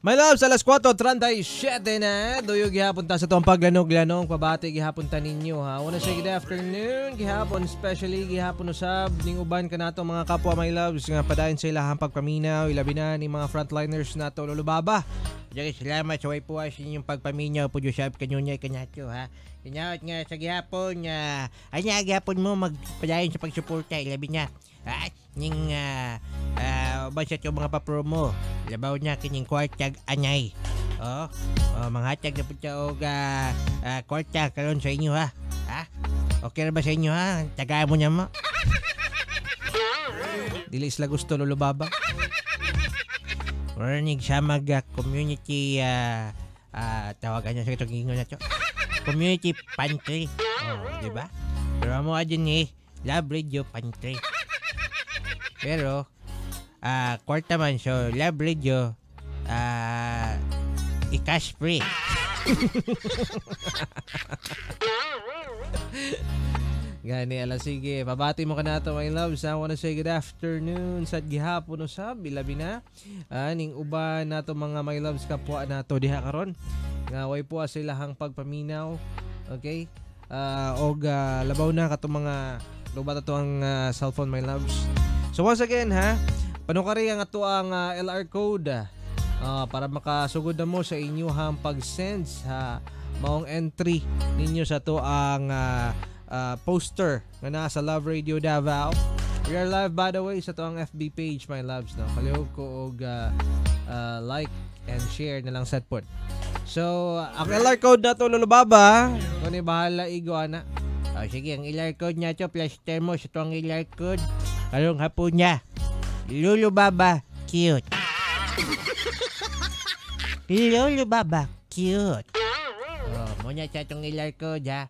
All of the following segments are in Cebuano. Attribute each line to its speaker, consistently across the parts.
Speaker 1: My loves, alas 4:37 na. Duyo gihapon ta sa atong paglanog-lanong. Pabati gihapon ta ninyo ha. Wanna say good afternoon gihapon, especially gihapon usab ning uban kanato mga kapwa, my loves, nga padayon sa ilahang pagpaminaw, ilabi na ni mga frontliners nato, Lolo Baba.
Speaker 2: Sige, salamat sa way puwas inyong pagpaminaw po usab kanyunyay kanato ha. Hinaot nga sa gihapon anya gihapon mo magpadayon sa pagsuporta, ilabi na ning uban sa mga pa-promo, labaw na kining kwartag anay. Oh, oh, manghatag na pud ta og kwarta karon sa inyo ha. Ha? Okay ra ba sa inyo ha? Tagaan mo niya mo.
Speaker 1: Dili sila gusto, Lolo Baba.
Speaker 2: Warning sa mag community tawagan niya sa itong ingon na to. Community pantry. Oh, di ba? Pero amo adin ni Love Radio Pantry. Pero kwarta man, so Love Radio i-cash free.
Speaker 1: Gani, ala sige, pabati mo ka na to, my loves. I wanna say good afternoon sa gihapon usab, ilabi na ning uban nato mga my loves kapwa nato diha karon nga way po sa ilahang pagpaminaw. Okay? Og labaw na katong mga lubat ato ang cellphone, my loves. So once again ha, panukari ang ato ang LR code para makasugod na mo sa inyuhang pag-send sa maong entry ninyo sa ato ang poster nga nasa Love Radio Davao. We are live, by the way, sa to ang FB page, my loves, no. Palihog ko og like and share na lang sad pod. So, ang LR code na to, Lolo Baba, kung ni bahala igo ana.
Speaker 2: Oh, sige, ang LR code niya to, plaster mo sa to ang LR code. Karong hapon niya. Lolo Baba, cute. Lolo Baba, cute. Oh, muna sa itong LR code ha.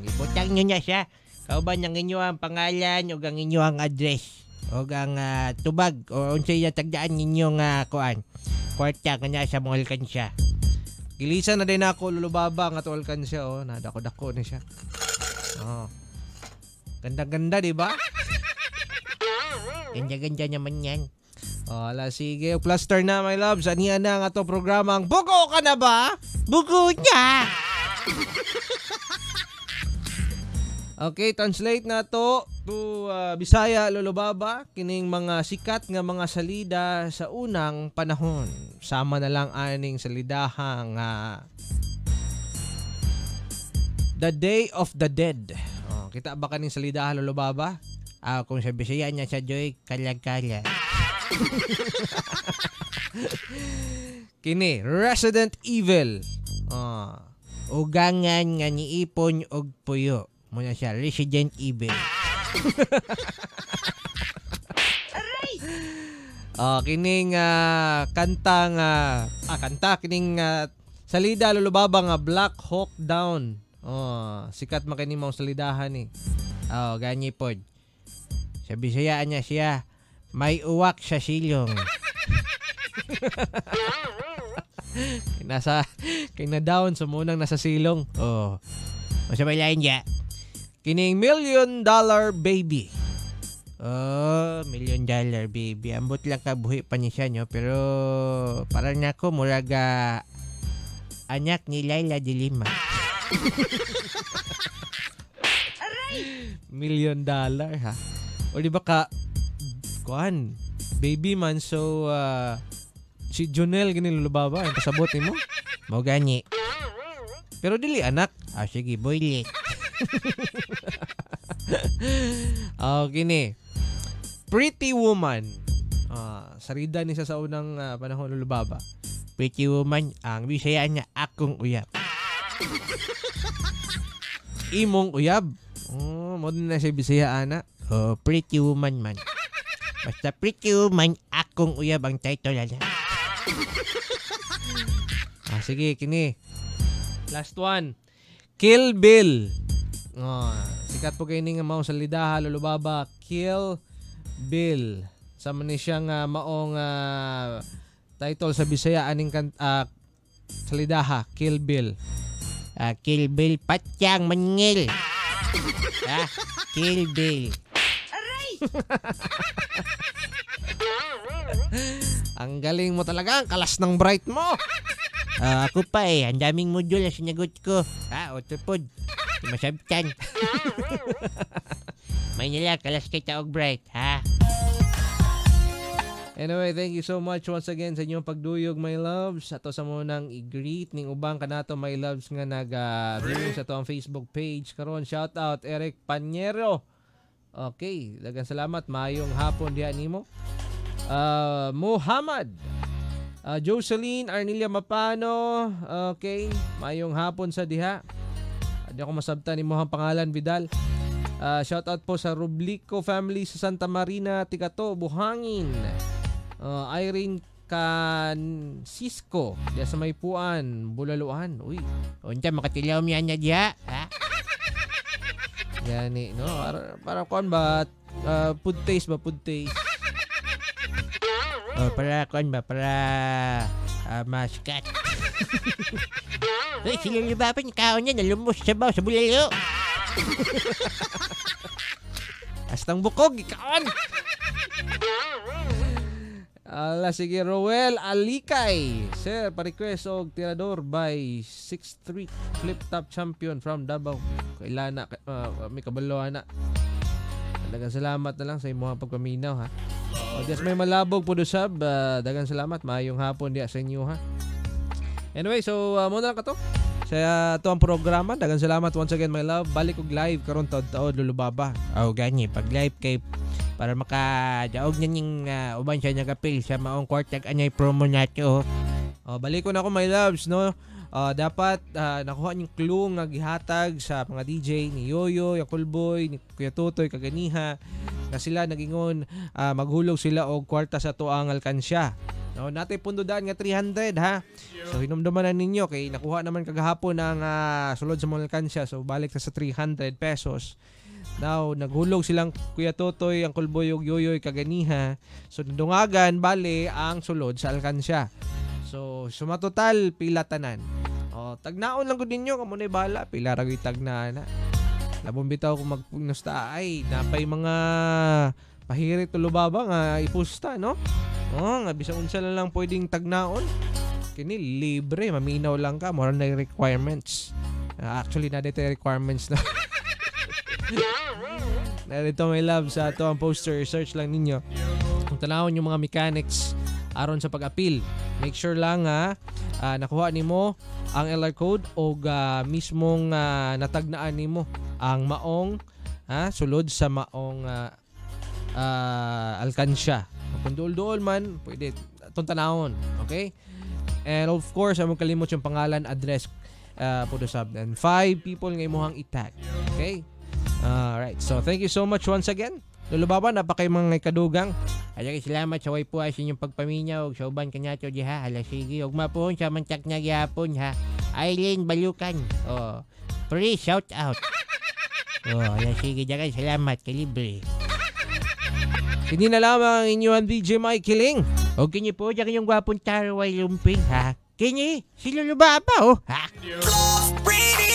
Speaker 2: Ibutang nyo niya siya. Kauban ang inyo ang pangalan o ang inyo ang address o ang tubag o unsay tagdaan ninyo nga kuan. Kwarta nga niya sa mga alkansya.
Speaker 1: Gilisan na din ako, Lolo Baba, nga to alkansya oh, nadako-dako ni siya. Oh. Ganda-ganda, di ba?
Speaker 2: Ganda-ganda naman yan.
Speaker 1: Oh, ala sige, cluster na, my loves. Aniya na ang ato programa ang Bugo ka na ba?
Speaker 2: Bugo niya.
Speaker 1: Okay, translate na to Bisaya, Lolo Baba, kining mga sikat nga mga salida sa unang panahon. Sama na lang aning salidahang The Day of the Dead. Oh, kita ba kaning salidahan, Lolo Baba?
Speaker 2: Kung sa Bisaya niya sa Joy, kalag-kala.
Speaker 1: Kini, Resident Evil.
Speaker 2: Ugangan nga niipon og puyo. Muna siya, Resident Evil.
Speaker 1: Kining kanta nga kanta kining salida, Lolo Baba, nga Black Hawk Down. Oh, sikat man kini mao salidahan ni.
Speaker 2: Oh, gani pod. Sa Bisaya niya siya, may uwak sa silong.
Speaker 1: Nasa kay na down so munang nasa silong.
Speaker 2: Oh. Unsa may lain niya?
Speaker 1: Kining Million Dollar Baby.
Speaker 2: Oh, Million Dollar Baby. Ambot lang ka buhi pa niya siya, no? Pero para nako murag anak ni Laila de Lima.
Speaker 1: Million dollar ha. O di ba ka kuan baby man, so si Jonel gini, Lolo Baba, ang pasabot nimo.
Speaker 2: Mo gani.
Speaker 1: Pero dili anak.
Speaker 2: Ah, sige, boylet.
Speaker 1: Oh, kini. Pretty Woman. Sarida ni siya sa unang panahon, Lolo Baba.
Speaker 2: Pretty Woman, ang Bisaya niya akong uyab.
Speaker 1: Imong uyab. Oh, mo din na siya Bisaya ana.
Speaker 2: Oh, Pretty Woman man. Basta Pretty Woman, akong uyab ang title ana.
Speaker 1: Sige, kini. Last one. Kill Bill. Oh, sikat po kay ning maong salidaha, Lolo Baba, Kill Bill. Sama ni siyang maong title sa Bisaya aning salidaha, Kill Bill.
Speaker 2: Kill Bill patyang mangil. Kill Bill.
Speaker 3: Aray!
Speaker 1: Ang galing mo talaga, ang kalas ng bright mo.
Speaker 2: Ako pa eh, ang daming module na sinagot ko. Ha, otopod. Di masabtan. May nila, kalas kay taog bright, ha?
Speaker 1: Anyway, thank you so much once again sa inyong pagduyog, my loves. Ato sa munang i-greet ning ubang kanato, my loves, nga nag-viewing sa ato ang Facebook page karon. Shout out Eric Panyero. Okay, daghang salamat. Maayong hapon diha nimo. Muhammad. Jocelyn Arnilia Mapano. Okay, maayong hapon sa diha. Di ako masabtan nimo ang pangalan, Vidal. Shout out po sa Rublico family sa Santa Marina, Tikato, Buhangin. Irene Cancisco diya sa Maypuan, Bulaluan. Uy,
Speaker 2: Unta makatilaw miyan na diha, ha?
Speaker 1: Yani no, para kuan ba, food taste ba, food taste.
Speaker 2: Oh, para kuan ba, para maskat. Uy, sila lubapan, kaon niya, nalumos sa baw, sa bulalo.
Speaker 1: Hastang bukog, ikaon. Ala, sige, Roel Alikay. Sir, pa-request og tirador by 6'3 flip top champion from Davao. Kailana, may kabalo na. Daghang salamat na lang sa imong pagpaminaw, ha. O, dias may malabog po do sab. Daghang salamat, maayong hapon diya sa inyo, ha. Anyway, so muna lang ka to sa ato ang programa. Daghang salamat once again, my love. Balik og live karon taod-taod, lulubaba.
Speaker 2: Oh, gani pag live kay para makadaog na ning uban siya nagapil sa maong kwartag anay promo nato.
Speaker 1: Oh, balik ko na ako, my loves, no. Dapat nakuha niyong clue nga gihatag sa mga DJ ni Yoyo, yung Kulboy, ni Kuya Totoy kaganiha nga sila nagingon maghulog sila og kwarta sa tuang alkansya. No, natay pundudan nga 300, ha. So hinumduman na ninyo kay nakuha naman kagahapon ang sulod sa mga alkansya, so balik sa 300 pesos. Now, naghulog silang Kuya Totoy, ang Kulboy ug Yoyoy kaganiha. So nadungagan bale ang sulod sa alkansya. So suma total pila tanan. O, tagnaon lang gud ninyo kamo na bahala, pila ra gyud tagnaan na. Labong bitaw kung magpunusta ay napay mga pahirit tulubaba nga ipusta, no? Oh, nga bisan unsa na lang pwedeng tagnaon. Kini libre, maminaw lang ka, more na requirements. Actually na dito requirements na. Narito, my love, sa ato ang poster, search lang ninyo. Kung tanawon yung mga mechanics aron sa pag-appeal. Make sure lang ha, nakuha nimo ang LR code o mismong natagnaan nimo ang maong sulod sa maong alkansya. Kung duol-duol man, pwede itong tanawon. Okay? And of course, among kalimot yung pangalan, address, po sub. And 5 people nga imuhang itag. Okay? Alright. So, thank you so much once again. Lolo Baba, napakay mga kadugang.
Speaker 2: Ay, salamat sa way po sa inyong pagpaminaw ug sa uban kanato diha. Hala sige, ug mapuhon sa mantak na gyapon, ha. Eileen Balukan. Oh, free shout out. Oh, hala sige, daghang salamat kay libre.
Speaker 1: Hindi na lamang ang inyong DJ Mike Kiling.
Speaker 2: O kini po, diyan kayong gwapong tarway lumping, ha. Kini, si Lolo Baba, oh, ha.
Speaker 3: Radio.